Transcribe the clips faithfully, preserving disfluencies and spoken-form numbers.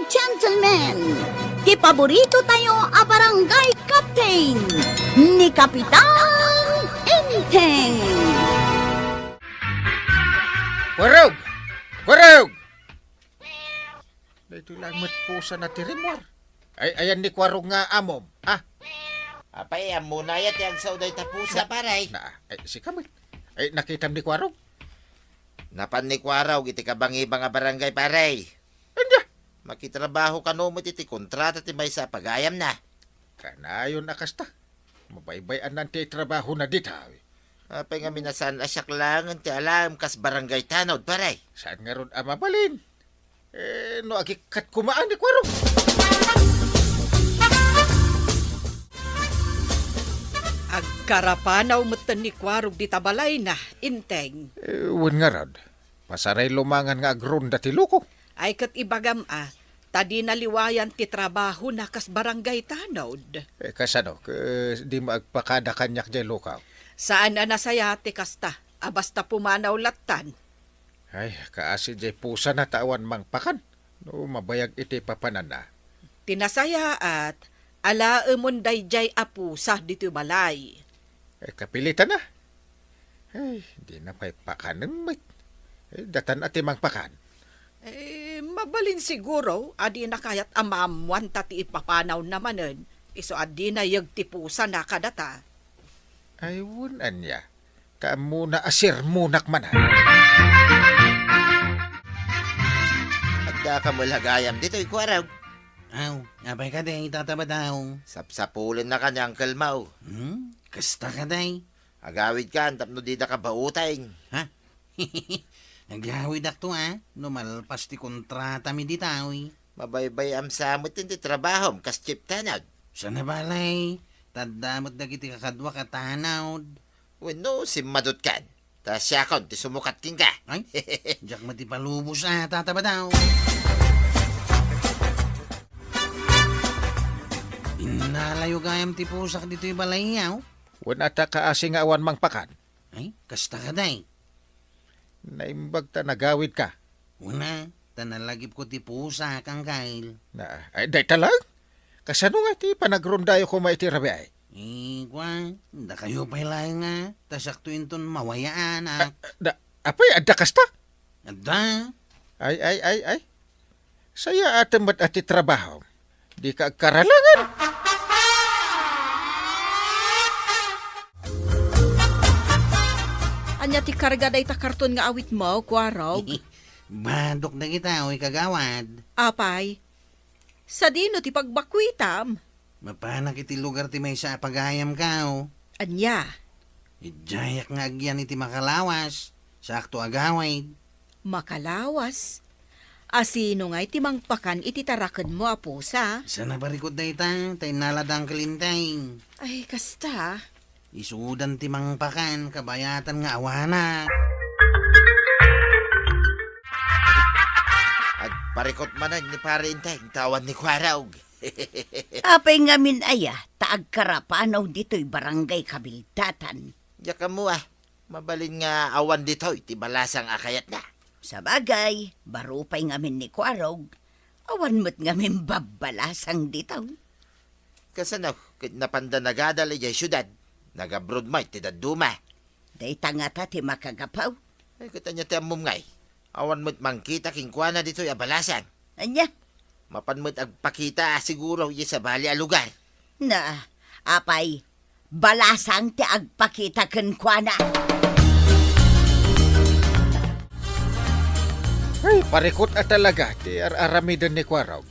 Gentlemen, ti paborito tayo a barangay captain, ni Kapitan Enteng. Kwarog! Kwarog! Daytoy lang met pusana ti rimmuar. Ay, ayan ni Kwarog nga amom, ha? Apay, ammona aya ti agsao dayta pusa, pare. Na, ay, sika met. Ay, nakitam ni Kwarog? Napan ni Kwarog iti kabangibang a barangay, pare. Ania? Makitrabaho kano met iti kontrata ti maysa a pagayamna. Kanayon a kasta. Mabaybay-annan ti trabahona dita. Apay ngamin a saan a siak laengen ti alaem kas barangay tanod, pare? Saan ngarud a mabalin? Eh, no agikkat koma ni Kwarog. Agkarapanaw metten ni Kwarog dita balayna, Enteng. Eh, wen ngarud. Pasaraylo mangan nga agronda ti loko. Ay ket ibagam a, ta dina liwayan ti trabahona kas barangay tanod. Eh, kasano? Ke-, dimo agpakada kaniak diay lokaw? Saan a nasayaat ti kasta, a basta pumanaw lattan. Ay, kaasi diay pusana ta awan mangpakan. No mabayag iti papananna. Ti nasayaat, alaemon daydiay a pusa ditoy balay. Eh, kapilitan a. Ay, dina pay pakanen met. Eh, datan a ti mangpakan. Eh, mabalin siguro a dina kayat a maammoan ta ti ipapanawna manen, isu a dina yegti pusana kadata. Ay, wen ania. Ta ammona a sermonak manen. Addaka met la gayam ditoy, Kwarog? Aw, apay kadi, Tata Badaw? Sapsapulennaka ni Uncle Mau. Hmm? Kasta kadi? Agawidkan tapno didaka bauteng. Ha? Agawidakto, a, no malpas ti kontratami dita, uy. Mabaybay-am sa met ti trabahom kas chief tanod. Saan a balay, ta adda met dagiti kakaduak a tanod. Wenno, simmadutkan. Ta siakon ti sumukat kenka. Ay, diak met ti palubos a, Tata Badaw. Innalayo gayam ti pusak ditoy balay, aw. Wen ata kaasi nga awan mangpakan. Ay, kasta kadi? Naimbag ta nagawidka. Wen a, ta nalagipko ti pusak, Uncle. Na, ay, dayta lang? Kasano nga ti panagrondayo koma iti rabii? Eh, kua, dakayo pay laeng a, ta siakto inton mawayaanak. Ah, da, apay, adda kasta? Adda. Ay, ay, ay, ay. Sayaatem met a ti trabaho. Dika agkaralangan. Ania ti karga dayta karton nga awitmo, Kwarog? Badok dagita, uy, kagawad. Apay, sadino ti pagbakuitam? Mapanak iti lugar ti maysa a pagayamko. Ania? Idiayak nga agyan iti makalawas, saakto a gawid. Makalawas? Asino ngay ti mangpakan iti tarakenmo a pusa? Saan a parikut dayta, ta innala da Uncle Enteng. Ay, kasta. Isudan ti mangpakan, kabayatan nga awanak. Agparikut manen ni Pare Enteng, ta awan ni Kwarog. Apay ngamin aya, ta agkarapanaw ditoy barangay kabildatan? Diak ammo a, mabalin nga awan ditoy ti balasang a kayatna. Sabagay, baro pay ngamin ni Kwarog, awan met ngamin babbalasang ditoy. Kasano, ket napanda nagadal idiay siudad, nagabroad met ti dadduma. Dayta ngata ti makagapu. Ay, ket ania ti ammom ngay? Awan met mangkita kenkuana ditoy a balasang. Ania? Mapan met agpakita a siguro idiay sabali a lugar. Na, apay, balasang ti agpakita kenkuana. Ay, parikut a talaga ti ar-aramiden ni Kwarog.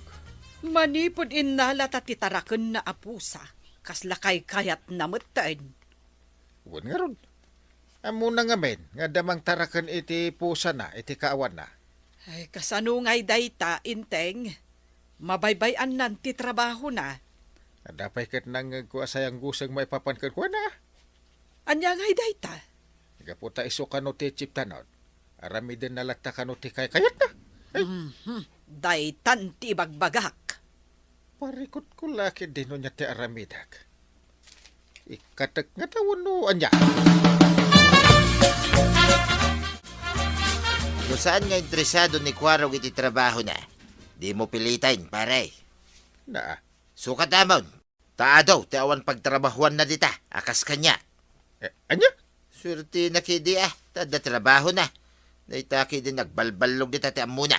Manipud innalata ti tarakenna a pusa, kasla kaykayatna metten. Wen ngarud, ammona ngamin nga adda mangtaraken iti pusana iti kaawanna. Ay, kasano ngay dayta, Enteng? Mabaybay-annan ti trabahona. Adda pay ket nangngegko a sayangguseng maipapan kenkuana. Ania ngay dayta? Gapu ta isu kano ti chief tanod. Aramidenna latta kano ti kaykayatna. Ay. Mhm. Daytan ti ibagbagak. Parikutko la ket dino nia ti aramidek. Ikkatek ngata wenno ania? No saan nga interesado ni Kwarog iti trabahona, Dimo piliten, pare. Na. Sukat amon. Ta adu ti awan pagtrabahuanna dita, a kas kaniak. Eh, ania? Suertena ketdi a, ta adda trabahona. Dayta ketdi nagbalballog dita ti ammona.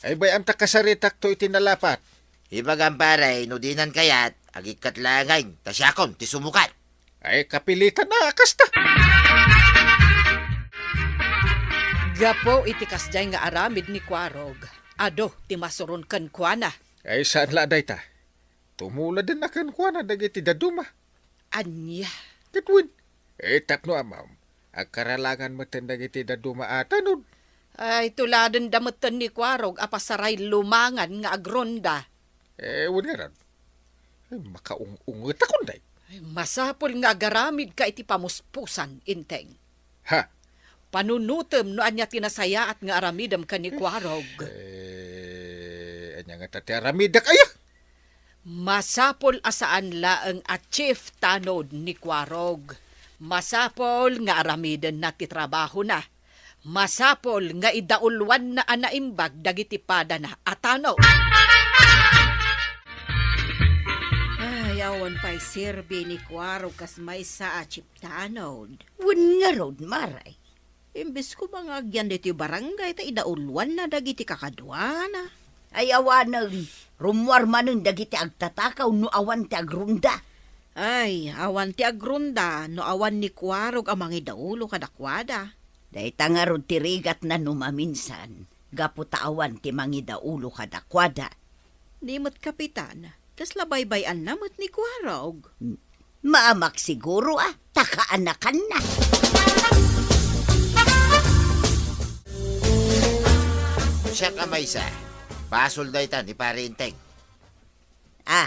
Ay, bay-am ta kasaritakto iti nalapat. Ibagam, pare, no dinan kayat, agikkat laengen, ta siakon ti sumukat. Ay, kapilitan a kasta. Gapu iti kasdiay nga aramid ni Kuarog, adu ti masuron kenkuana. Ay, saan la dayta. Tumuladen a kenkuana dagiti dadduma. Ania? Ket wen, eh, tapno ammom, agkaralangan metten dagiti dadduma a tanod. Ay, tuladenda metten ni Kuarog a pasaray lumangan nga agronda. Eh, wen ngarud. Ay, makaung-ungetakon, day. Ay, masapul nga agaramidka iti pamuspusan, Inteng. Ha? Panunotem no ania ti nasayaat nga aramidem ken ni Kuarog. Eh, ania ngata ti aramidek, aya? Masapul a saan laeng a chief tanod ni Kuarog. Masapul nga aramidenna ti trabahona. Masapul nga idauluanna a naimbag dagiti padana a tanod. Ay, awan pay serbi ni Kuarog kas maysa a chief tanod. Wen ngarud, Mare. Imbes koma nga agyan ditoy barangay ta idauluanna dagiti kakaduana. Ay, awanen, rummuar manen dagiti agtatakaw no awan ti agronda. Ay, awan ti agronda no awan ni Kuarog a mangidaulo kadakuada. Dayta ngarud ti rigatna no maminsan, gapu ta awan ti mangidaulo kadakuada. Ni met Kapitan, kasla baybay-anna met ni Kuarog. M-, maamak siguro a, ta kaanakanna. Siak a maysa, basol dayta ni Pare Inteng. Ah,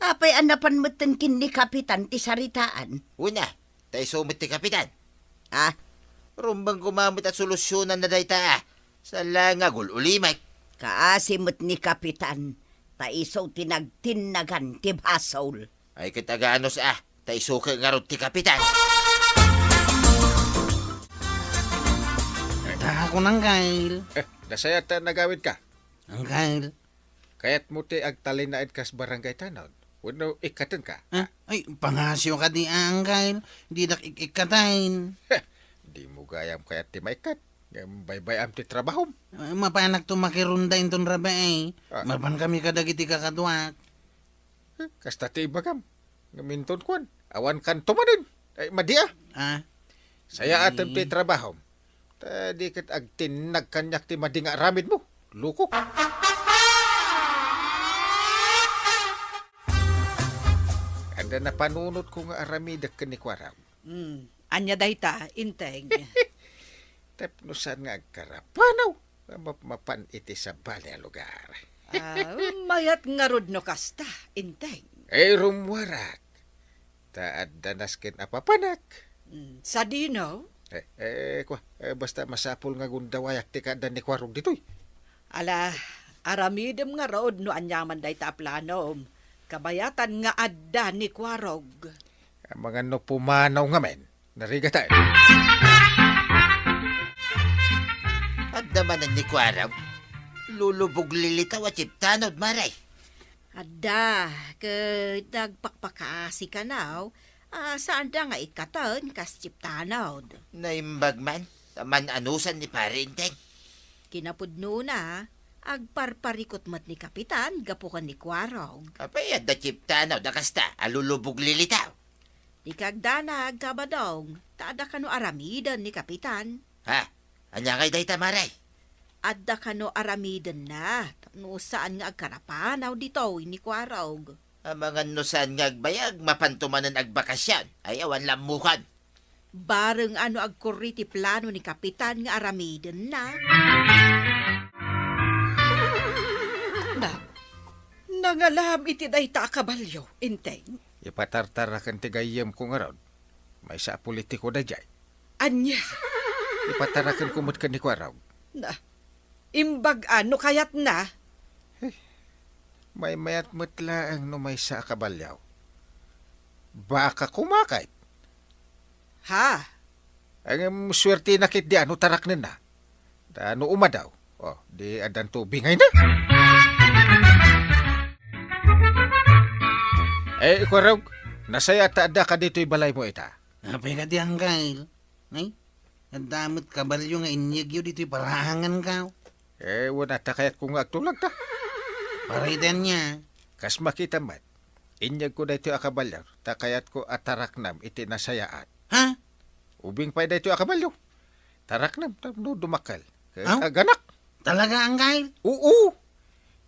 apay a napan metten ken ni Kapitan ti saritaan? Una, ta isu met ti Kapitan. Ah? Rumbeng koma met a solusyonanna dayta, ah. Saan la nga agul-ulimek. Kaasi met ni Kapitan, ta isu ti nagtinnagan ti basol. Ay, ket aganus, ah, ta isu ket ngarud ti Kapitan. Dakon, Angkel. Eh, nasayaat ta nagawidka. Angkel. Kayatmo ti agtalinaed kas barangay tanod? Wenno ikkatenka? Ah, ay, pangasiw kadi, Angkel. Didak ik-ikkaten. Heh, dimo gayam kayat ti maikkat. Ngem baybay-am ti trabahom. Ah, mapanakto makironda inton rabii. Ah. Mapankami kadagiti kakaduak. Eh, kasta ti ibagam. Ngem inton kuan, awan kanto manen. Ay, madi a. Ah. Sayaatem ti trabahom. Ta di ket agtinnag kaniak ti madi nga aramidmo. Lukok. Adda napanunotko nga aramidek ken ni Kuarog. Hmm. Ania dayta, Inteng? Tapno saan nga agkarapanaw nga mapmapan iti sabali a lugar. Ah, mayat ngarud no kasta, Inteng. Ay, rummuarak. Ta adda nasken a papanak. Mm, sadino? Eh, eh, kua, eh, basta masapul nga gundawayak ti kaadda ni Kuarog ditoy. Ala, aramidem ngarud no aniaman dayta a planom. Kabayatan nga adda ni Kuarog. Amangan no pumanaw ngamin. Narigatan. Adda manen ni Kuarog. Lulubog lilitaw a chief tanod, Mare. Adda, ket nagpakpakasi kanaw, a, saanda nga ikkaten kas chief tanod. Naimbag man, ta man-anusan ni Pare Inteng. Kinapudnona, agparparikut met ni Kapitan gapu ken ni Kuarog. Apay adda chief tanod a kasta a lulubog lilitaw? Di kagdanag, Kabadong, ta adda kano aramiden ni Kapitan. Ha? Ania ngay dayta, Mare? Adda kano aramidenna, tapno saan nga agkarapanaw ditoy ni Kuarog. Amangan no saan nga agbayag, mapanto manen agbakasyon, ay awan lammukon. Bareng a no agkurri ti plano ni Kapitan nga aramidenna. Na, nangalam iti dayta a kabalio, Inteng. Ipatartaraken ti gayyemko ngarud. Maysa a politiko daydiay. Ania? Ipatarakenko met ken ni Kuarog. Na, imbag-an no kayatna. Eh, maymayat met laeng no maysa a kabalio. Baka kumakit. Ha? Ngem suertena ketdi a no taraknenna. Ta no umadaw, Oh, di addan tubig ngay na. Eh, Kuarog, nasayaat ta addaka ditoy balaymo ita. Apay kadi, Angkel? Ay, adda met kabalio nga inyegyo ditoy paraangan, kaw. Eh, wen, ta kayatko nga agtulag ta. Parayten niya. Kas makitam met, inyegko daytoy a kabalio, ta kayatko a taraknam iti nasayaat. Ha? Ubing pay daytoy a kabalio. Taraknam tapno dumakkel. Ket Aw? Aganak. Talaga, Angkel? Oo.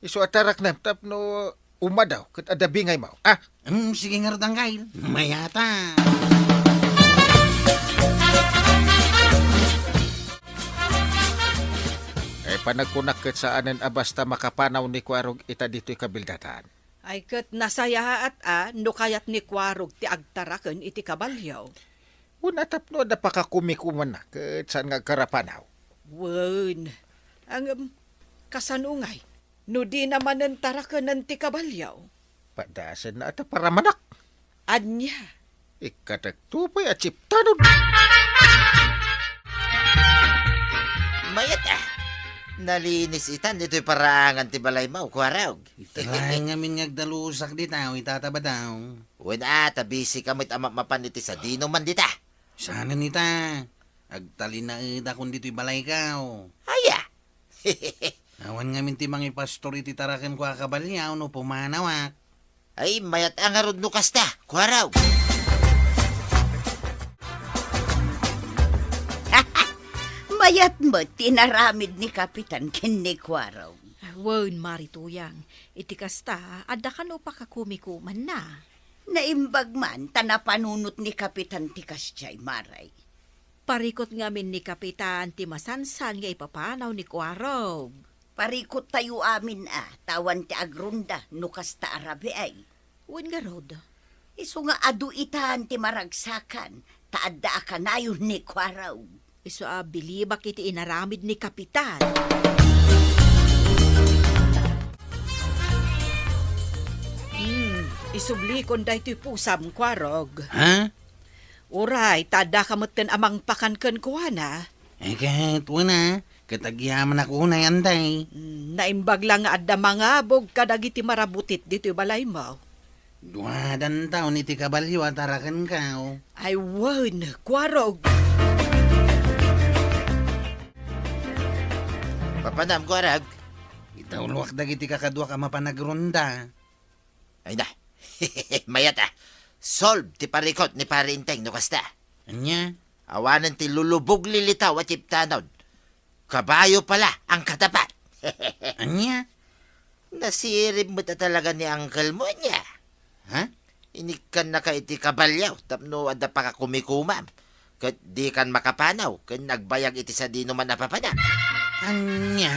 Isu a taraknam tapno umadaw ket adda bingaymo. Ah, Mm, sige ngarud, Angkel. Mayata. Eh, panagkunak ket saanen a basta makapanaw ni Kuarog ita ditoy kabildatan. Ay, ket nasayaat a no kayat ni Kuarog ti agtaraken iti kabalio. Wen, a tapno adda pakakumikumanna ket saan nga agkarapanaw. Wen, ngem, kasano ngay? No dina manen tarakenen ti kabalio? Padasenna a ta paramanak. Ania? Ikkatekto pay a chiptanon. Mayat a. Nalinis itan ditoy paraangan ti balaymo, Kuarog. Ita laeng ngamin nga agdalusak dita, o itata Badong. Wen a, ta busy ka met a mapmapan iti sadino man dita. Saanen ita? Agtalinaedakon ditoy balayko. Aya? Awan ngamin ti mangipastor iti tarakenko a kabalio no pumanawak. Ay, mayat a ngarud no kasta, Kuarog. Mayat met ti inaramid ni Kapitan ken ni Kuarog. Wen, Mari Tuyang, iti kasta, adda kano pakakumikumanna. Naimbag man ta napanunot ni Kapitan ti kasdiay, Mari. Parikut ngamin ni Kapitan ti masansan nga ipapanaw ni Kuarog. Parikut tayo amin a, ta awan ti agrunda no kasta a rabii. Wen ngarud. Isu nga adu itan ti maragsakan, ta adda a kanayon ni Kuarog. Isu a bilibak iti inaramid ni Kapitan. Hmm, isublikon daytoy pusam, Kuarog. Ha? Uray, ta addaka metten a mangpakan kenkuana. Eh, ket wen a, ket agyamanak unay, anday. Hmm, naimbag la nga adda mangabog kadagiti marabutit ditoy balaymo. Duadan taon iti kabalio a tarakenko. Ay wen, Kuarog. Papanam, Kuarog. Itawloak dagiti kakaduak a mapanagrunda. Ay na. Mayat a. Solve ti parikut ni Pari Enteng no kasta. Ania? Awanen ti lulubog lilitaw a chiptanon. Kabayo pala ang katapat. Ania? Nasirib met a talaga ni uncle mo, ania? Ha? Inikkannaka iti kabalio tapno adda pakakumikumam. Ket dikan makapanaw ken agbayag iti sadino man a papanam. Ania?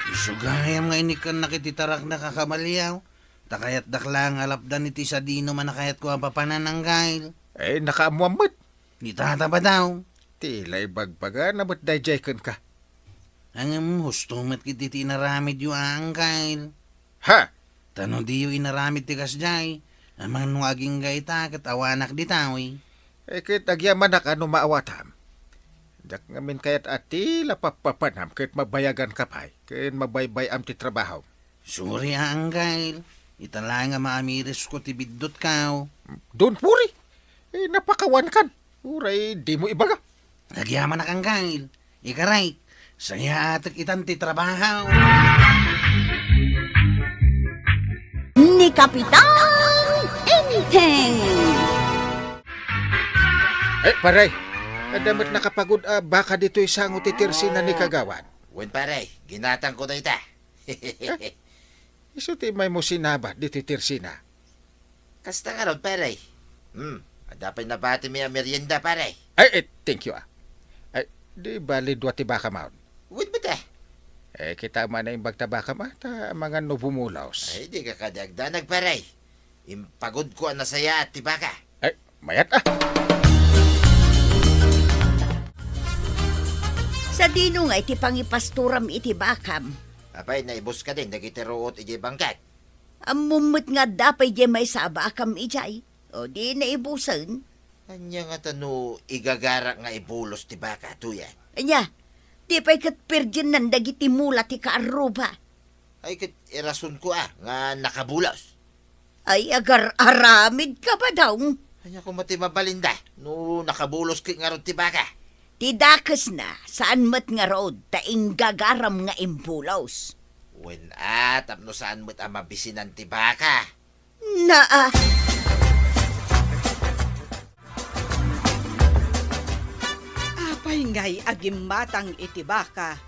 Isu gayam nga inikkannak iti taraknak a kabalio, ta kayatdak laeng a lapdan iti sadino man a kayatko a papanan, Anggail. Eh, nakaammoam met. Ni Tata Badaw. Ti la ibagbagana met daydiay kenka. Ngem husto met ketdi ti inaramidyo a, Anggail. Ha? Ta no diyo inaramid ti kasdiay, amangan no agingga ita ket awanak dita, wi. Eh, ket agyamanak a no maawatam. Diak ngamin kayat a ti la pappapanam ket mabayaganka pay, ken mabaybay-am ti trabahom. Sorry a, Anggail. Ita laeng a maamirisko ti biddutko. Don't worry. Eh, napakawankan. Uray dimo ibaga. Agyamanak, Anggail. Ikarik, sayaatek itan ti trabaho. Ni Kapitan Enteng. Eh, pare, adda met nakapagud a baka ditoy sango ti tersina ni Kagawad. Wen, pare, ginatangko dayta. Isu ti imaymo sinaba ditoy tersina. Kasta ngarud, pare. Hmm, adda pay nabatimi a merienda, pare. Ay, eh, thank you, ah. Ay, di bali dua ti bakam, ah. Wen met, eh. Eh, kita man naimbag ta bakam, ah, ta mangan no bumulos. Ay, dika kadi agdanag, pare. Impagudko a nasayaat ti baka. Ay, mayat, ah. Sadino ngay ti pangipastoram iti bakam? Apay, naibus kadin dagiti ruot idiay bangkag. Ammom met nga adda pay diay maysa a bakam idiay. O di naibusen? Ania ngata no igagarak nga ibulos ti baka, Tuyang? Ania, di pay ket pirdiennan dagiti mula ti kaarruba? Ay, ket irasonko a nga nakabulos. Ay, agar-aramidka, Badong. Ania koma ti mabalinda no nakabulos ket ngarud ti baka? Ti dakesna, saan met ngarud ta inggagaram nga imbulos. Wen a, tapno saan met a mabisinan ti baka. Naa. Apay ngay a gimmatang iti baka,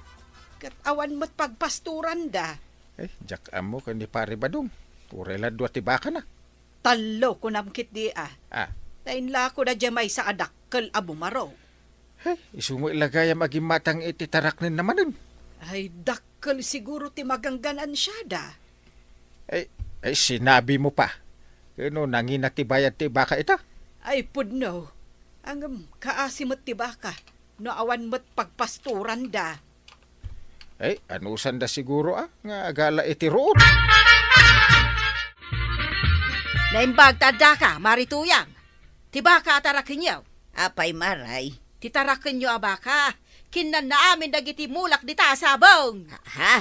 ket awan met pagpastoranda? Eh, diak ammo ken ni Pare Badong. Uray la dua ti bakana. Tallo kunam ketdi a. Ah. Ta inlakoda diay maysa a dakkel a bumaro. Hey, isu met la gayam a gimmatang iti taraknenna manen. Ay, dakkel siguro ti maganggan-ansiada. Ay, ay, sinabimo pa. Ket no nangina ti bayad ti baka ita? Ay, pudno. Ngem, kaasi met ti baka no awan met pagpastoranda. Ay, anusanda siguro a nga agala iti ruot. Naimbag ta addaka, Mari Tuyang. Ti baka a tarakenyo. Apay, Maray? Ti tarakenyo a baka, kinnanna amin dagiti mulak dita a sabong. Ha?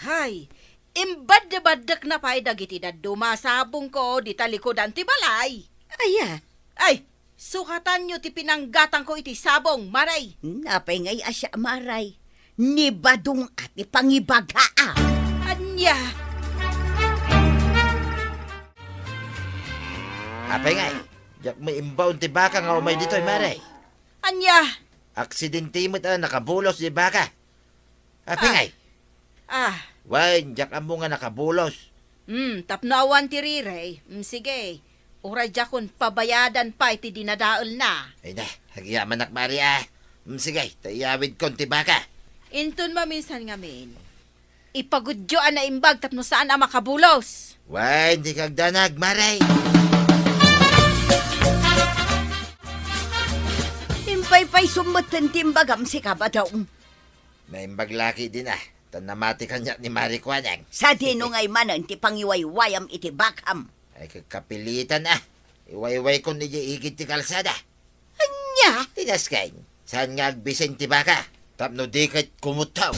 Hay, imbaddebaddekna pay dagiti dadduma a sabongko dita likudan ti balay. Aya? Ay, sukatanyo ti pinanggatangko iti sabong, Maray. Apay ngay a siak, Maray? Ni Badong a ti pangibaga a. Ania? Apay ngay, diak met imbaon ti baka nga umay ditoy, Maray. Ania? Aksidente met a nakabulos ti baka. Apay ngay? Ah. Wen, diak ammo nga nakabulos. Hmm, tapno awan ti rirey. Hmm, sige. Uray diakon pabayadan pay ti dinadaelna. Ay na, agyamanak, Mari a. Hmm, sige, ta iyawidkon ti baka. Inton maminsan ngamin, ipagudyo a naimbag tapno saan a makabulos. Wen, dika agdanag, Mari. Impaypaysom metten ti imbagam, sika, Badong. Naimbag la ketdin a, ta namati kaniak ni Mari Kuanang. Sadino ngay manen ti pangiwaywayam iti bakam? Ay, ka-, kapilitan a. Iwaywaykon idiay igid ti kalsada. Ania? Ti nasken, saan nga agbising ti baka? Tapno di ket kumutto.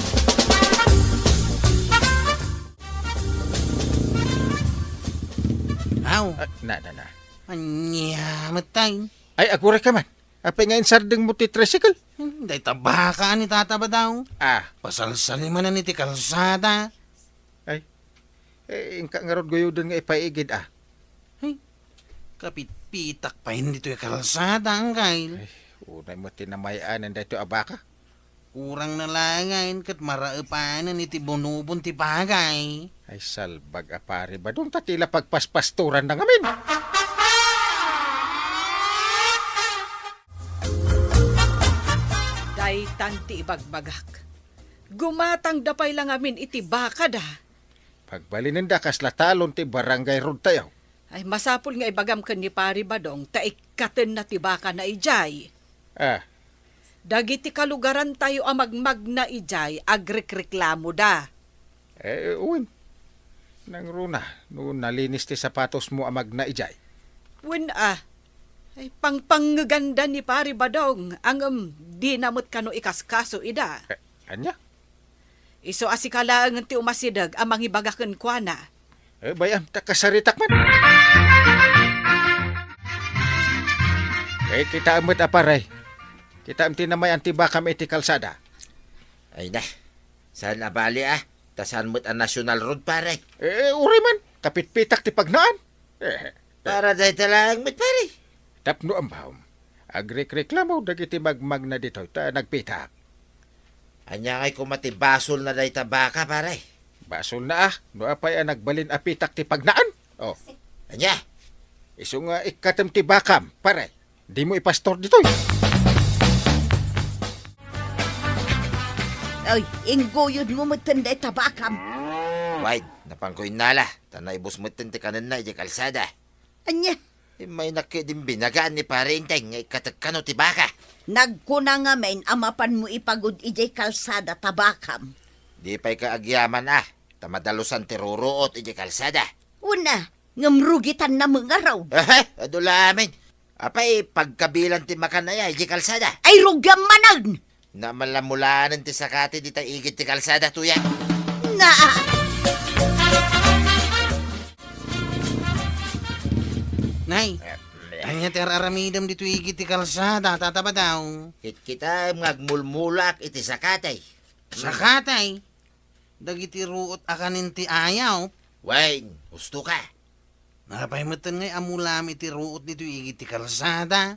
Aw. Ah, na, na, na. Ania met tay? Ay, aguray ka man. Apay nga insardengmo ti tricycle? Hmm, dayta baka ni Tata Badong. Ah. Pasalsalimanan iti kalsada. Ay. Eh, inka ngarud guyuden nga ipaigid, ah. Ay, kapitpitak pay ditoy kalsada, Anggail. Ay, unay met ti namay-anan daytoy a baka. Kurangna laengen ket maraepanen iti bunubon ti bagay. Ay, salbag a Pari Badong, ta ti la pagpaspastoranna ngamin. Daytan ti ibagbagak. Gumatangda pay la ngamin iti bakada. Pagbalinenda kasla talon ti barangay road tayo. Ay, masapul nga ibagam ken ni Pari Badong ta ikkatenna ti bakana idiay. Ah. Dagiti kalugarantayo a magmagna idiay, agrekreklamoda. Eh, wen. Nangruna, no nalinis ti sapatosmo a magna idiay. Wen a. Ay, pangpangngeganda ni Pari Badong, ngem dina met kano ikaskaso ida. Eh, ania? Isu a sika laengen ti umasideg a mangibaga kenkuana. Eh, bay-am, ta kasaritak man. Eh, kitaem met a, pare. Kitaem ti namay-an ti bakam iti kalsada. Ay na, saan a bali a? Ta saan met a national road, pare? Eh, uray man, kapitpitak ti pagnaan. Eh, Para dayta laeng met, pare. Tapno ammom, agrekreklamo dagiti magmagna ditoy ta nagpitak. Ania ngay koma ti basolna dayta baka, pare? Basolna a, no apay a nagbalin a pitak ti pagnaan? Oh. Ania? Isu nga ikkatem ti bakam, pare. Dimo ipastor ditoy. Ay, ingguyodmo metten dayta bakam. Wen, napanko innala, ta naibus metten ti kanenna idiay kalsada. Ania? Immaynak ketdin binagaan ni Pare Enteng nga ikkatek kano ti baka. Nagkuna ngamin a mapanmo ipagud idiay kalsada ta bakam. Di pay ka agyaman a, ta madalusan ti ruruot idiay kalsada. Una, ngem rugitanna met ngarud. Aha, adu la amin. Apay, pagkabilang ti makan aya, iti kalsada? Ay, rugiam manen! Namalamulanen ti sakati dita igid ti kalsada, tuya. Na! Nay, ania ti ar-aramidem ditoy igid ti kalsada, Tata Badaw? Kitkita nga agmulmulak iti sakatay. Sakatay? Dagiti ruot a kanen ti ayaw? Wen, husto ka. Apay metten nga amulaam iti ruot ditoy igid ti kalsada?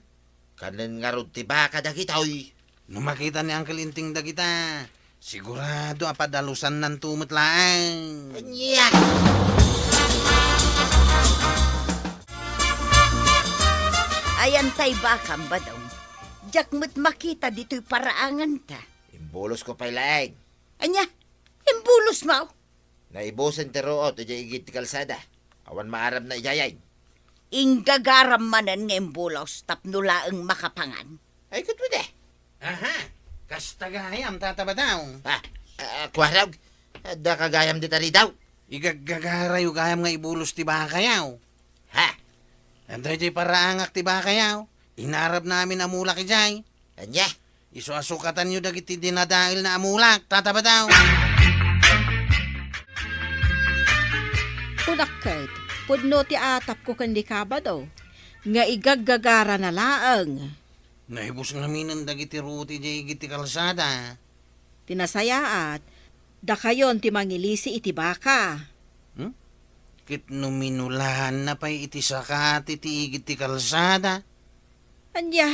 Kanen ngarud ti baka dagitoy. No makita ni Uncle Enteng dagita, sigurado a padalosannanto met laeng. Ania? Ayan tay bakam, Badong. Diak met makita ditoy paraanganta. Imbulosko pay laeng. Ania? Imbulosmo? Naibusen ti ruot idiay igid ti kalsada. Awan maarabna idiay. Inggagaram manen nga imbulos tapno laeng makapangan. Ay, ket wen. Aha, kasta gayam, Tata Badaw. Ah, ah, Kuarog, adda ka gayam dita ridaw? Igaggagarayo gayam nga ibulos ti bakayaw. Ha? Adda idiay paraangak ti bakayaw. Inarabna amin a mulak idiay. Ania? Isu a sukatanyo dagiti dinadaelna a mulak, Tata Badaw. Kunak ket, pudno ti atapko ken ni Kabado, nga igaggagarana laeng. Naibus ngaminen dagiti ruot idiay igid ti kalsada. Ti nasayaat, dakayon ti mangilisi iti baka. Hmm? Ket no minulaanna pay iti sakati ti igid ti kalsada? Ania?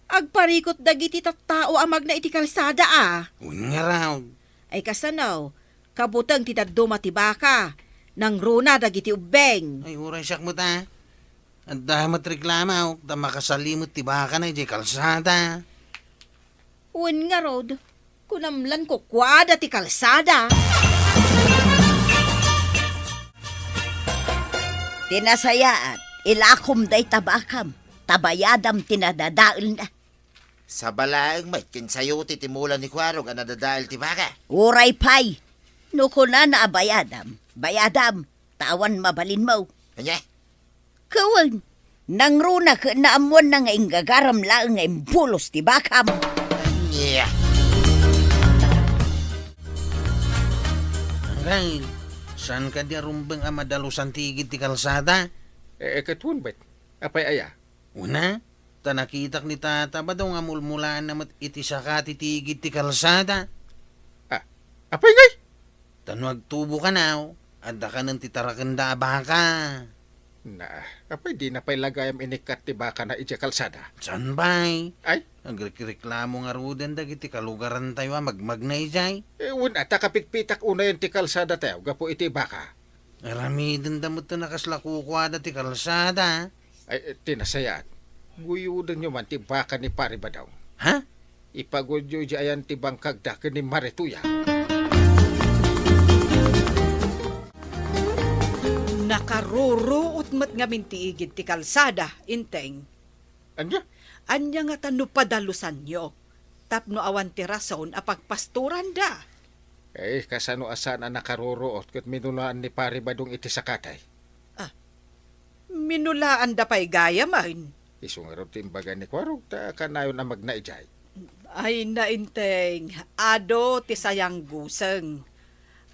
Agparikot dagiti tattao a magna iti kalsada a. Wen ngarud. Ay kasano? Kabuteng ti dadduma ti baka, nangruna dagiti ubbeng. Ay, uray siak met a. Adda met reklamo, ta makasali met ti bakana idiay kalsada. Wen ngarud, kunam lan kukuada ti kalsada. Ti nasayaat, ilakom dayta bakam, ta bayadam ti nadadaelna. Sabalaeng met ken sayo ti timula ni Kuarog a nadadael ti baka. Uray pay, no kunana a bayadam, bayadam, ta awan mabalinmo. Ania? Kawen, nangruna ket naammoanna nga inggagaram laeng nga imbulos ti bakam. Ania? Anggail, saan kadi a rumbeng a madalusan ti igid ti kalsada? Eh, eh, ket wen met. Apay aya? Una, ta nakitak ni Tata Badong a mulmulaanna met iti sakati ti igid ti kalsada. Ah, apay ngay? Ta no agtubo kanaw, adda kanen ti tarakenda a baka. Na, apay dina pay la gayam inikkat ti bakana idiay kalsada? Saan pay? Ay? Agrekreklamo ngaruden dagiti kalugarantayo a magmagna idiay. Eh, wen a, ta kapitpitak unayen ti kalsadatayo gapu iti baka. Aramidenda met a kasla kukuada ti kalsada. Ay, eh, ti nasayaat, guyodenyo man ti baka ni Pari Badong. Ha? Ipagudyo idiay ayan ti bangkagda ken ni Marituya. Nakaruruot met ngamin ti igid ti kalsada, Enteng. Ania? Ania ngata no padalusanyo tapno awan ti rason a pagpastoranda? Eh, kasano a saan a nakaruruot ket minulaan ni Pari Badong iti sakatay? Ah, minulaanda pay gayamen. Isu ngarud ti imbaga ni Kuarog ta kanayon a magna idiay. Ay, nainteng, adu ti sayangguseng.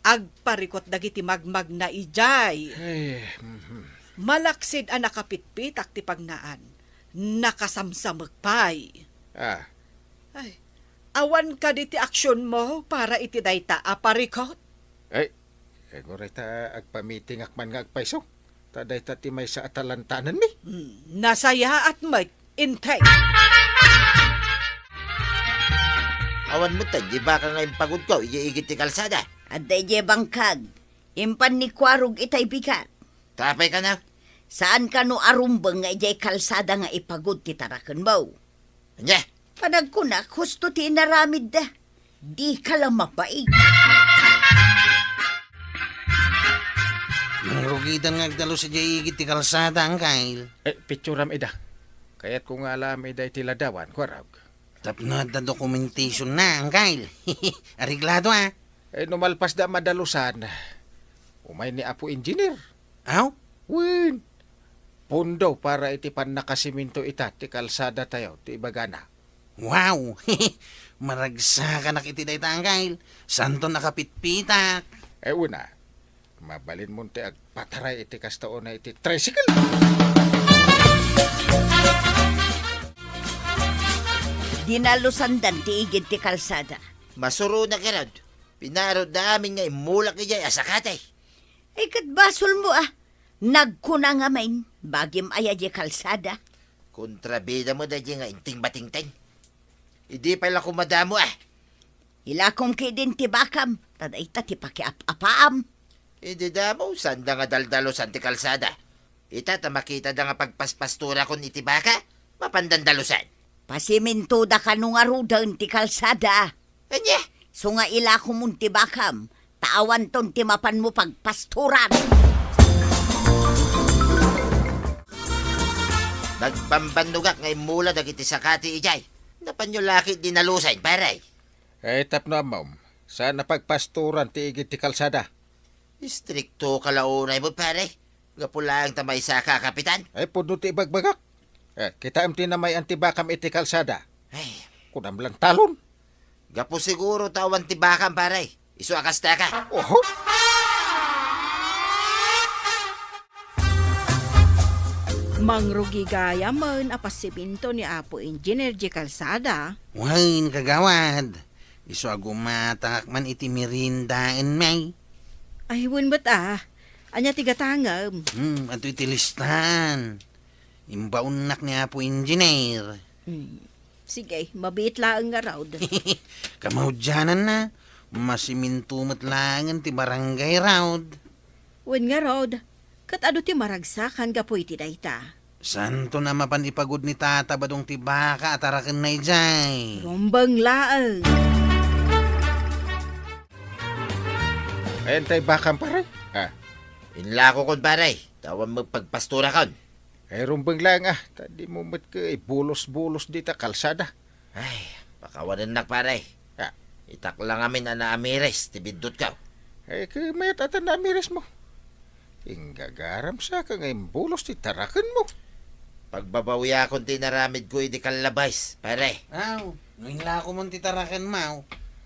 Agparikot dagiti magmagna idiay. Ay, mhm. Malaksid a nakapitpitak ti pagnaan, nakasamsamek pay. Ah. Ay, awan kadi ti aksionmo para iti dayta a parikot? Ay, eh, uray ta agpamitingak man nga agpayso. Ta dayta ti maysa a talantanenmi. Hmm, nasayaat met, Enteng. Awan met di baka nga impagudko idiay igid ti kalsada. Adda idiay bangkag. Impan ni Kuarog itay bigat. Ta apay kano? Saan kano a rumbeng nga idiay kalsada nga ipagud ti tarakenmo? Ania? Panagkunak, husto ti inaramidda. Dika la mabain. Nangrugidan nga agdalus idiay igid ti kalsada, Angkail. Eh, pitsuram ida. Kayatko nga alaam ida iti ladawan, Kuarog. Tapno adda dokumentasionna, Angkail. Areglado, a. Eh, no malpasda madalusan, umay ni Apo Engineer. Aw? Wen. Pundo para iti pannakasiminto ita ti kalsadatayo ti ibagana. Wow! Maragsakanak iti dayta, Angkel. Santon a kapitpitak. Eh, una, mabalinmon ti agpataray iti kasta unay iti tricycle. Dinalusandan ti igid ti kalsada. Masuronak ngarud. Pinarutda amin nga immulak idiay a sakati. Ay, ket basolmo a. Nagkuna ngamin, bagim aya diay kalsada. Kontrabida met daydiay nga inting-batingting. Idi pay la koma damo a. Ilakom ketdin ti bakam, ta dayta ti pakiap-apaam. Idi damo, sanda nga daldalusan ti kalsada. Ita ta makitada nga pagpaspastorakon iti baka, mapandan dalusan. Pasimintoda kano ngaruden ti kalsada. Ania? Isu nga ilakomon ti bakam, ta awanton ti mapanmo pagpastoran. Nagbambannogak nga immula dagiti sakati idiay. Napanyo la ketdi nalusen, pare? Eh, tapno ammom, saan a pagpastoran ti igid ti kalsada. Istriktoka la unay met, pare. Gapu laeng ta maysaka a kapitan. Ay, pudno ti ibagbagak. Eh, kitaem ti namay-an ti bakam iti kalsada. Ay. Kunam lang talon. Gapu siguro ta awan ti bakam, pare. Isu a kastaka. Oho. Mangrugi gayam a pasiminto ni Apo Engineer diay kalsada. Wen, kagawad. Isu a gumatangak man iti meriendaen, may. Ay, wen met a. Ania ti gatangem? Hmm, adtoy ti listaan. Imbaonnak ni Apo Engineer. Hmm. Sige, mabiit laeng ngarud. Kamaudiananna, masiminto met laengen ti barangay, raud. Wen ngarud, ket adu ti maragsakan gapu iti dayta? Santon a mapan ipagud ni Tata Badong ti baka a tarakenna idiay. Rumbeng laeng. Ayan tay bakam, pare. Ah. Inlakokon, pare. Ta awan met pagpastorakon. Ay, rumbeng laeng, ah. Ta dimo met ket ibulos-bulos dita kalsada. Ay, pakawanennak, pare. Ah. Itak la ngamin a naamiris ti biddutko. Ay, ket mayat ata naamirismo. Inggagaram sa ka nga imbulos ti tarakenmo. Pagbabawiakon ti inaramidko idi kallabais, pare. Aw, no inlakomon ti tarakenmo,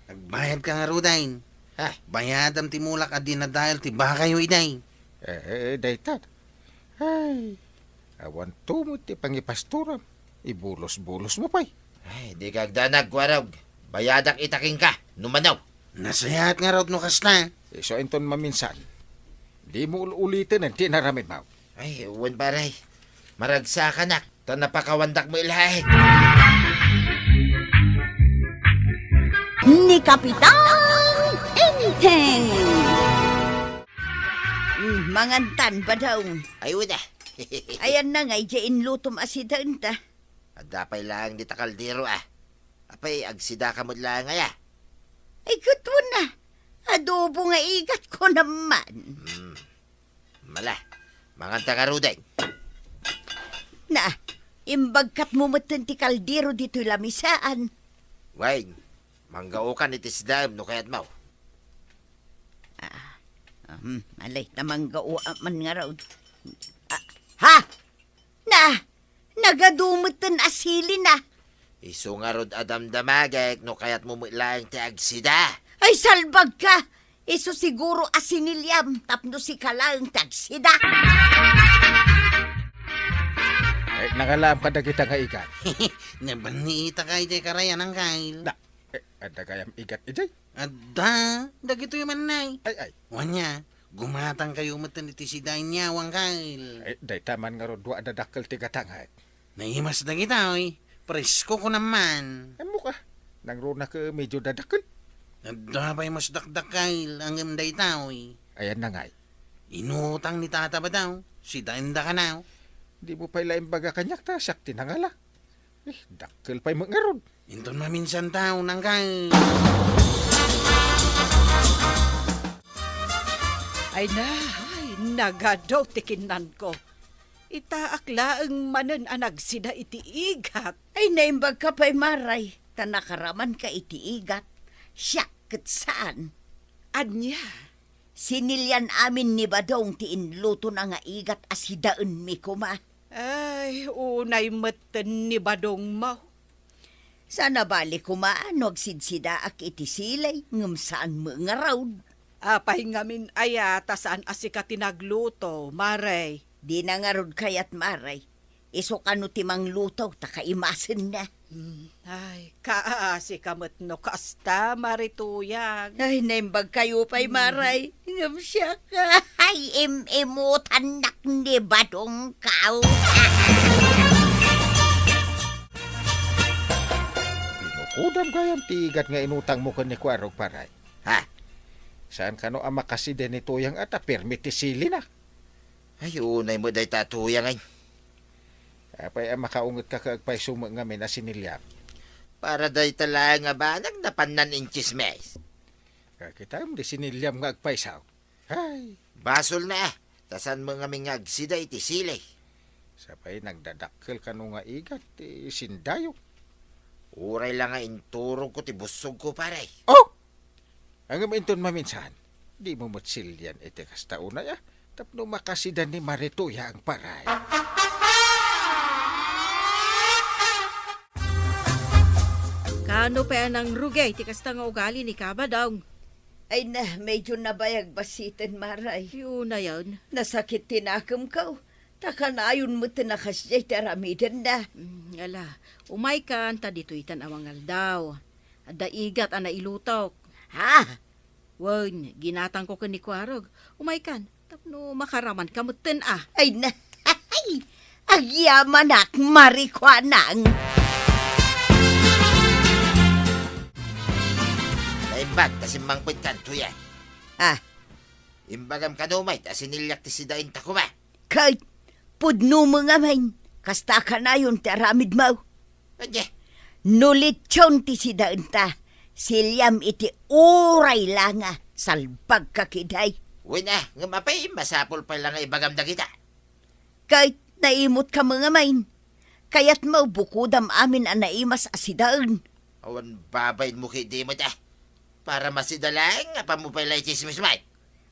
agbayadka ngaruden. Ha? Bayadam ti mulak a dinadael ti bakayo idiay. Eh, eh, dayta. Ay, awanto met ti pangipastoram. Ibulos-bulosmo pay. Ay, dika agdanag, Kuarog. Bayadak ita kenka, no mano. Nasayaat ngarud no kasta. Isu inton maminsan. Dimo ul-uliten ti inaramidmo. Ay, wen, pare. Maragsakanak, ta napakawandak met laeng. Ni Kapitan Enteng. Mm, mangantan, Badong. Ay, wen a. Ayanna ngay diay inlutom a sidaenta. Adda pay laeng dita kaldero, ah. Apay, agsidaka met laeng aya? Ay, ket wen a. Adobo nga igat, kunam man. Hmm. Mala, manganta ngaruden. Na, imbagkatmo metten ti kaldero ditoy lamisaan. Wen, manggaokan iti sidaem no kayatmo. Ah, um, alay, ta manggaoak man ngarud. Ah, ha? Na, nagadu metten a silina. Isu ngarud a damdamagek no kayatmo met laeng ti agsida. Ay, salbagka! Isu siguro a siniliam tapno sika laeng ti agsida. Ay, nangalaam kadagita nga igat. Nabanniitak idiay karayan, Angkel. Na, eh, adda gayam igat idiay? Adda, dagitoy man, nay. Ay, ay. Wen a, gumatangkayo metten iti sida ania, Angkel. Ay, dayta man ngarud dua a dadakkel ti gatangek. Naimas dagitoy, presko, kunam man. Ammok a, nangruna ket medio dadakkel. Adda pay mas dakdakkel, ngem daytoy. Ayanna ngay? Inutang ni Tata Badong, sidaenda kano. Dimo pay la imbaga kaniak ta siak ti nangala. Eh, dakkel pay met ngarud. Inton maminsan ta, Angkel. Ay na, ay, nagadu ti kinnanko. Itaak laeng manen a nagsida iti igat. Ay, naimbagka pay, Maray, ta nakaramanka iti igat. Siak ket saan. Ania? Sinilian amin ni Badong ti inlutona nga igat a sidaenmi koma. Ay, unay metten ni badongmo. Saan a bali koma no agsidsidaak iti silay ngem saan met ngarud. Apay ngamin aya ta saan a sika ti nagluto, Mare? Dina ngarud kayat, Mare. Isu kano ti mangluto ta kaimasenna. Hmm, ay, kaasi ka met no kasta, Mare Tuyang. Ay, naimbag kayo pay, Hmm. Maray. Ngem siak, ay, im-imutannak ni badongko. Binukodam gayam ti igat nga inutangmo ken ni Kuarog, Paray. Ha? Saan kano a makasida ni Tuyang a ta permi ti silina? Ay, unay met dayta a Tuyang, ay. Apay a makaungetka ket agpayso met ngamin a siniliam? Para dayta laeng a banag napannan intsismis. Kakitam di siniliam nga agpayso. Ay. Basolna, ta saan met ngamin nga agsida iti silay. Sapay nagdadakkel kano nga igat ti sindayo. Uray la nga inturogko ti bussogko, pare. Oh! Ngem inton maminsan, dimo met silian iti kasta unay a, tapno makasida ni Mare Tuyang, Paray. Kaano pay a nangrugi ti kasta nga ugali ni Kabadong? Ay na, medyo nabayag bassiten, Maray. Ti unayen? Nasakit ti nakemko. Ta kanayon met a kasdiay ti aramidenna. Mm, ala, umaykan ta ditoy tan awan nga aldaw. Adda igat a nailutok. Ha? Wen, ginatangko ken ni Kuarog. Umaykan, tapno makaramanka metten a. Ay na, agyamanak, Mare Kuanang. Naimbag ta simmangpetkan, Tuya. Ah. Imbagam kano met a siniliak ti sidaenta koma. Ket pudno met ngamin, kasta kanayon ti aramidmo. Ania? No litson ti sidaenta, siliam iti uray la nga salbagka ketdi. Wen a, ngem apay, masapul pay la nga ibagam dagita. Ket naimutka met ngamin. Kayatmo bukodam amin a naimas a sidaen. Awan babainmo ketdi met a. Para masida laeng, apanmo pay la itsismis met.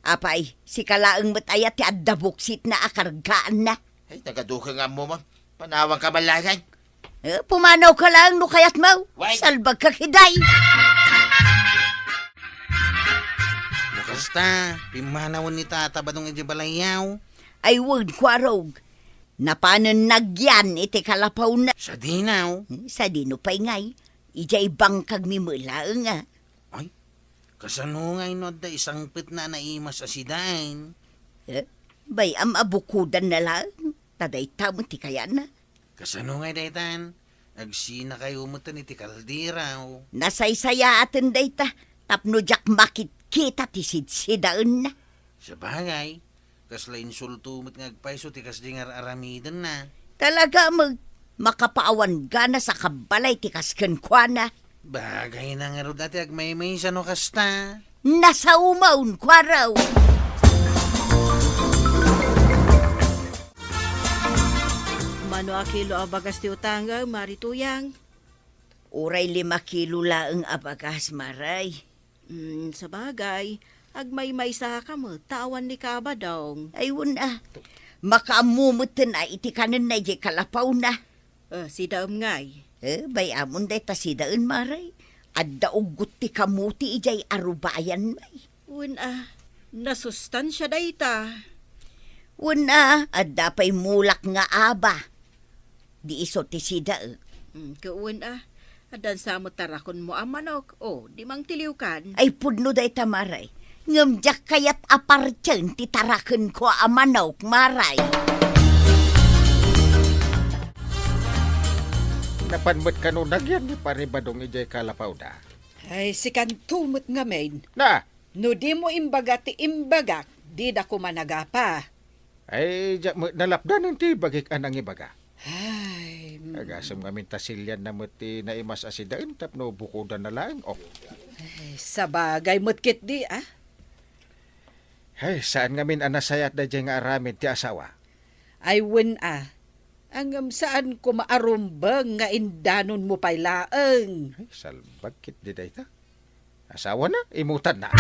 Apay, sika laeng met aya ti adda buksitna a kargaanna. Ay, nagaduka nga ammom. Panawanka man laeng. Eh, pumanawka laeng no kayatmo. Way. Salbagka ketdi. No kasta, pimmanawen ni Tata Badong idiay balayyo. Ay, wen, Kuarog. Napanen nagyan iti kalapawna. Sadino? Eh, sadino pay ngay? Idiay bangkagmi met laeng a. Ay, kasano ngay no adda isangpetna a naimas a sidaen? Eh, bay-am a bukodanna laeng, ta dayta met ti kayatna. Kasano ngay daytan? Agsinakayo metten iti kaldero. Nasaysayaaten dayta, tapno diak makitkita ti sidsidaenna. Sabagay, kasla insulto met nga agpayso ti kasdi nga ar-aramidenna. Talaga met, makapaawan ganas a kabbalay ti kas kenkuana. Bagayna ngarud a ti agmaymaysa no kasta. Nasaomon, Kuarog! Mano a kilo a bagas ti utangem, Mare Tuyang? Uray lima kilo laeng a bagas, Maray. Mm, sabagay, agmaymaysa ka met, ta awan ni Kabadong. Ay, wen a. Makaammo metten a iti kanenna idiay kalapawna. Eh, sidaem ngay? Eh, bay-amon dayta sidaen, Maray. Adda uggot ti kamuti idiay arubayan, may. Wen a, nasustansia dayta. Wen a, adda pay mulak nga aba. Di isu ti sidaek. Mm, ket wen a, addan sa met tarakenmo a manok. O, di mangtiliwkan. Ay, pudno dayta, Maray. Ngem diak kayat a partien ti tarakenko a manok, Maray. Napan met kano nagyan ni Pare Badong idiay kalapawda? Ay, sikanto met ngamin. Na! No dimo imbaga ti imbagak, dida koma nagapa. Ay, diak met nalapdanen ti bagik a nangibaga. Ay, mm. Agasem ngamin ta silianna met ti naimas a sidaen tapno bukodanna laeng, oh. Ay, sabagay met ketdi, ah. Ay, saan ngamin a nasayaat daydiay nga aramid ti asawa? Ay, wen a. Ngem saan koma a rumbeng nga indanonmo pay laeng. Ay, salbag ketdi dayta. Asawana, imutanna.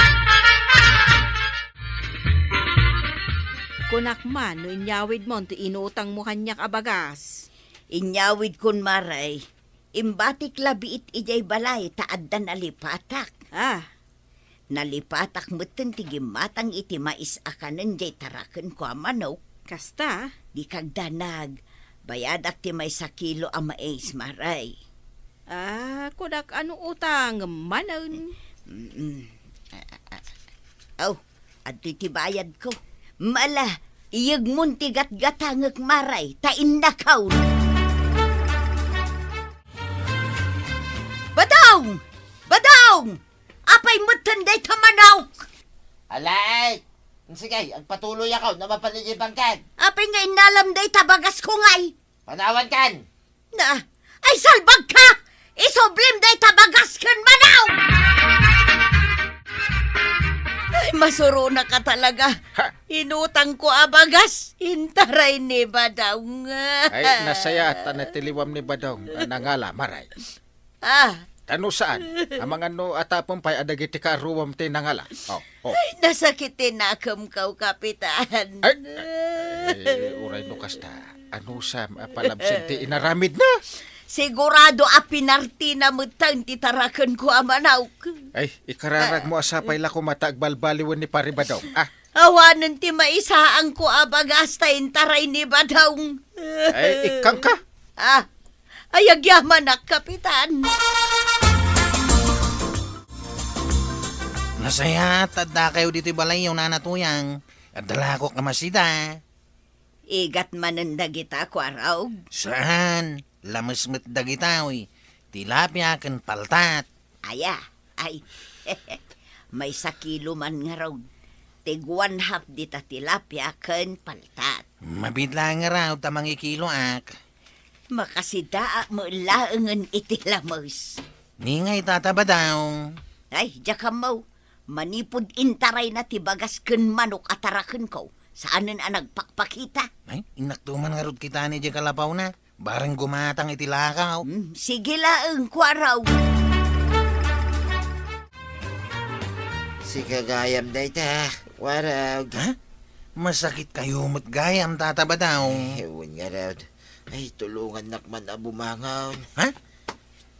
Kunak man no inyawidmon ti inutangmo kaniak a bagas. Inyawidkon, Maray. Imbatik labiit idiay balay ta adda nalipatak. Ah. Nalipatak metten ti gimmatang iti mais a kanen diay tarakenko a manok. Kasta? Di kagdanag, bayadak ti maysa kilo a mais, Maray. Ah, kunak ano utang manen? Mm-mm. Ah, ah, ah. Aw, adtoy ti bayadko. Mala, iyegmon ti gatgatangek, Maray, ta innakaw. Badong! Badong! Apay metten dayta manok? Alay! Sige, agpatuloyakaw, no mapan idiay bangkad. Apay nga innalam dayta bagasko ngay? Panawankan! Na, ay salbagka! Isublim dayta bagas ken manok! Ay, masuronaka talaga. Ha? Inutangko a bagas, intaray ni Badong. Ay, nasayaat a natiliwam ni Badong a nangala, Maray. Ah. Tano saan? Amangan no atapon pay a dagiti kaaruam ti nangala. Oh, oh. Ay, nasakit ti nakemko, Kapitan. Ay, ay, uray no kasta. Ano sa palabsin ti inaramidna? Sigurado a pinartina metten ti tarakenko a manok. Ay, ikararagmo a sapay la koma ta agbalbaliwen ni Pari Badong. Ah, Awanen ti maisaanko a bagas ta intaray ni Badong. Ay, ikkangka? Ah, ay agyamanak, Kapitan. Nasayaat ta addakayo ditoy balayyo, Nana Tuyang. Adda la kok a masida. Igat manen dagita, Kuarog? Saan? Lames met dagita, oy. Tilapia ken paltat. Aya, ay. Maysa kilo man ngarud. Tig one half dita tilapia ken paltat. Mabiit laeng ngarud ta mangikiloak. Makasidaak met laengen iti lames. Ni ngay, Tata Badong? Ay, diak ammo. Manipud intarayna ti bagas ken manok a tarakenko, saanen a nagpakpakita. Ay, innakto man ngarud kitana idiay kalapawna. Bareng gumatang iti lakaw. Hmm, sige laeng, Kuarog. Sika gayam dayta, Kuarog. Ha? Masakitkayo met gayam, Tata Badong? Ay, wen ngarud. Ay, tulongannak man a bumangon. Ha?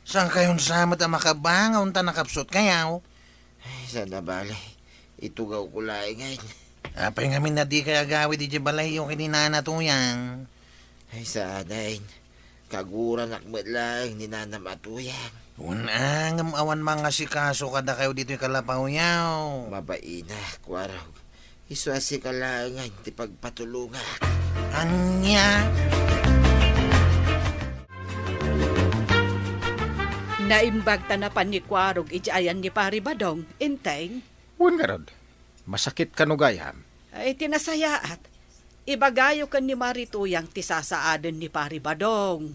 Saankayon sa met a makabangon ta nakapsutkayo? Ay, saan a bale. Itugawko laengen. Apay ngamin a dikay agawid idiay balayyo ken ni Nana Tuyang? Ay, saanen. Kaguranak met laeng ni Nanam a Tuyang. Wen a, ngem awan mangasikaso kadakayo ditoy kalapawyo. Mabainak, Kuarog. Isu a sika laengen ti pagpatulongak. Ania? Naimbag ta napan ni Kuarog idiay ayan ni Pari Badong, Enteng. Wen ngarud, masakit kano gayam? Ay, ti nasayaat, ibagayo ken ni Mari Tuyang ti sasaaden ni Pari Badong.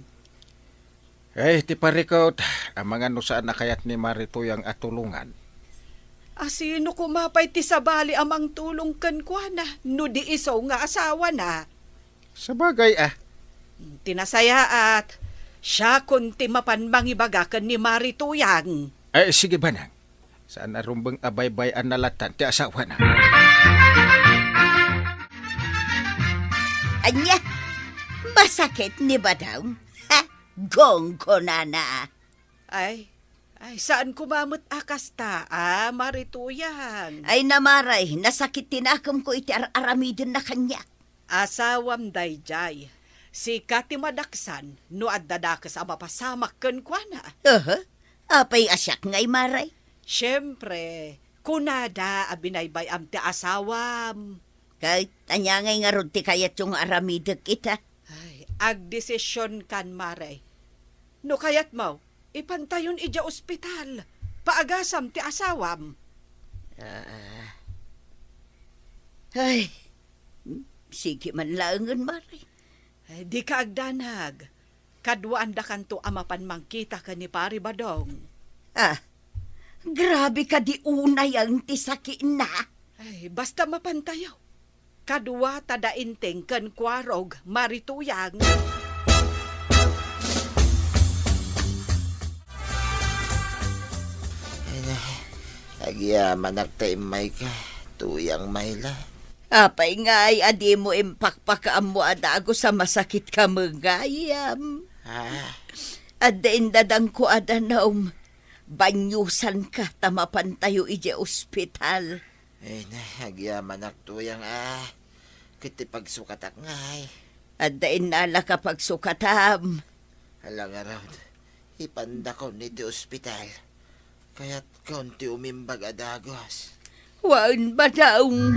Eh, ti parikut, amangan no saan a kayat ni Mari Tuyang a tulongan. A sino koma pay ti sabali a mangtulong kenkuana no di isu nga asawana? Sabagay a. Ti nasayaat, siakon ti mapan mangibaga ken ni Mari Tuyang. Eh, sige, Banang. Saan a rumbeng a baybay-anna lattan ti asawana? Ania? Masakit ni Badong? Ha? Gong, kunana. Ay, ay, saan koma met a kasta, a, Mari Tuyang? Ay, Nana Mari, nasakit ti nakemko iti ar-aramidenna kaniak. Asawam daydiay. Sika ti madaksan no adda dakes a mapasamak kenkuana. Aha. Apay a siak ngay, Mari? Siempre, kunada a binaybay-am ti asawam. Ket ania ngay ngarud ti kayatyo nga aramidek ita? Ay, agdesisionkan, Mari. No kayatmo, ipantayon idiay ospital. Paagasam ti asawam. Ah. Ay, sige man laengen, Mari. Ay, dika agdanag. Kaduaandakanto a mapan mangkita ken ni Pari Badong. Ah, grabe kadi unay a ti sakina. Ay, basta mapantayo. Kadua ta da Enteng ken Kuarog, Mari Tuyang. Ay, agyamanak ta immayka, Tuyang Mayla. Apay ngay a dimo impakpakaammo a dagus a masakitka met gayam? Ah. Adda indadangko a danum. Banyusanka ta mapantayo idiay ospital. Ay na, agyamanak, Tuyang, a. Ket ti pagsukatak ngay. Adda innalak a pagsukatam. Ala ngarud, ipandakon iti ospital. Kayatkon ti umimbag a dagus. Wen, Badong.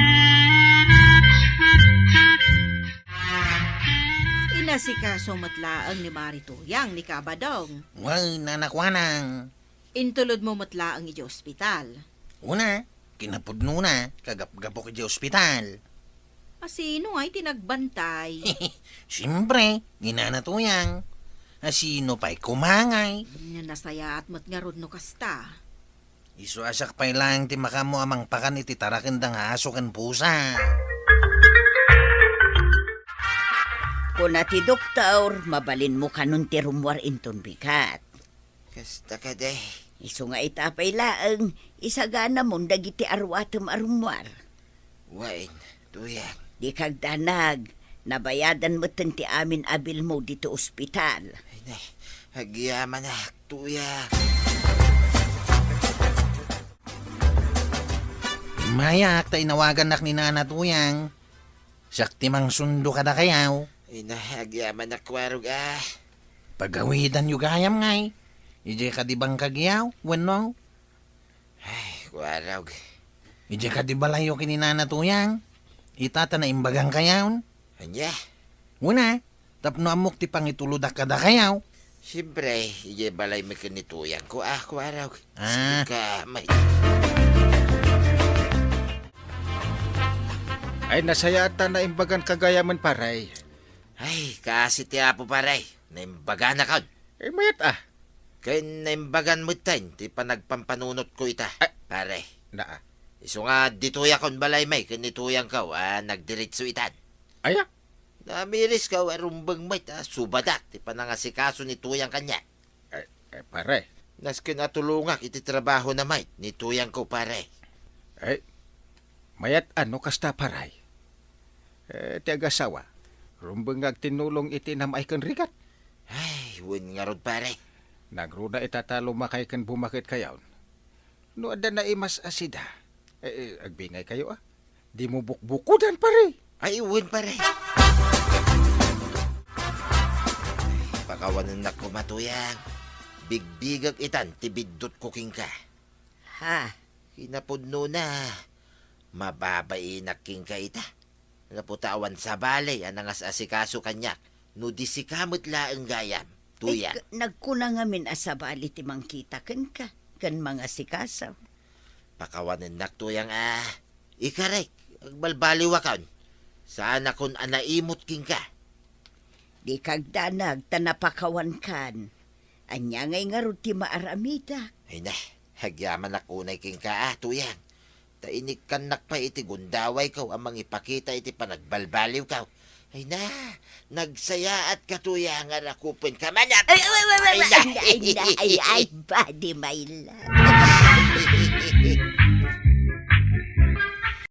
Inasikaso met laeng ni Mari Tuyang ni Kabadong. Wen, Anak Wanang. Intulodmo met laeng idiay ospital. Una, kinapudnona, kagapgapok idiay ospital. A sino ngay ti nagbantay? Siempre, ni Nana Tuyang. A sino pay koma ngay? Nya, nasayaat met ngarud no kasta. Isu a siak pay laeng ti makaammo a mangpakan iti tarakenda nga aso ken pusa. Kuna ti doktor, mabalinmo kanon ti rummuar inton bigat. Kasta kadi. Isu nga ita pay laeng, isaganamon dagiti aruatem a rummuar. Wen, Tuyang. Dika agdanag, nabayadan metten ti amin a bilmo ditoy ospital. Ay, nay, agyamanak, Tuyang. Immayak ta inawagannak ni Nana Tuyang. Siak ti mangsundo kadakayaw. Ay, nay, agyamanak, Warog, a. Pagawidanyo gayam ngay. Idiay kadi bangkagyaw, wenno? Ay, Warog. Idiay kadi balayyo ken ni Nana Tuyang. Ita ta naimbagankayon. Ania? Una, tapno ammok ti pangitulodak kadakayaw. Siempre, idiay balaymi ken ni Tuyangko, a, Warog. Ah. Sige ka, may. Ay, nasayaat ta naimbaganka gayamen, pare. Ay, kaasi ti Apo, pare. Naimbaganakon. Ay, mayat a. Ken naimbagan metten ti panagpampanunotko ita, ay, pare. Naa. Isu nga ditoyakon balaymi ken ni Tuyangko a nagdiretso itan. Aya? Namirisko a rumbeng met a subadak ti panangasikaso ni Tuyang kaniak. Ay, ay, pare. Nasken a tulongak iti trabahona met ni Tuyangko, pare. Ay, mayat a no kasta, pare. Eh, ti agasawa, rumbeng nga agtinnulong iti nam-ay ken rigat. Ay, wen ngarud, pare. Nagruna ita ta lumakay ken bumaketkayon. No adda naimas a sida, eh, eh, agbingaykayo, a. Dimo bukbukodan, pare. Ay, wen, pare. Pakawanennak koma, Tuyang. Bigbigek itan ti biddutko kenka. Ha? Kinapudnona, mababainak kenka ita. Gapu ta awan sabali a nangas-asikaso kaniak no di sika met laeng gayam, Tuyang. Ay, k-, nagkuna ngamin a sabali ti mangkita kenka, ken mangasikaso. Pakawanennak, Tuyang, a. Ikarek, agbalbaliwakon. Saanakon a naimut kenka. Dika agdanag ta napakawankan. Ania ngay ngarud ti maaramidak? Ay na, agyamanak unay kenka, a, Tuyang. Ta inikkannak pay iti gundawayko a mangipakita iti panagbalbaliwko. Ay na, nagsayaatka, Tuyang, a rakupenka man. Ay, ay, ay, ay, ay, na, ay, ay, na, ay, ay, body, my love.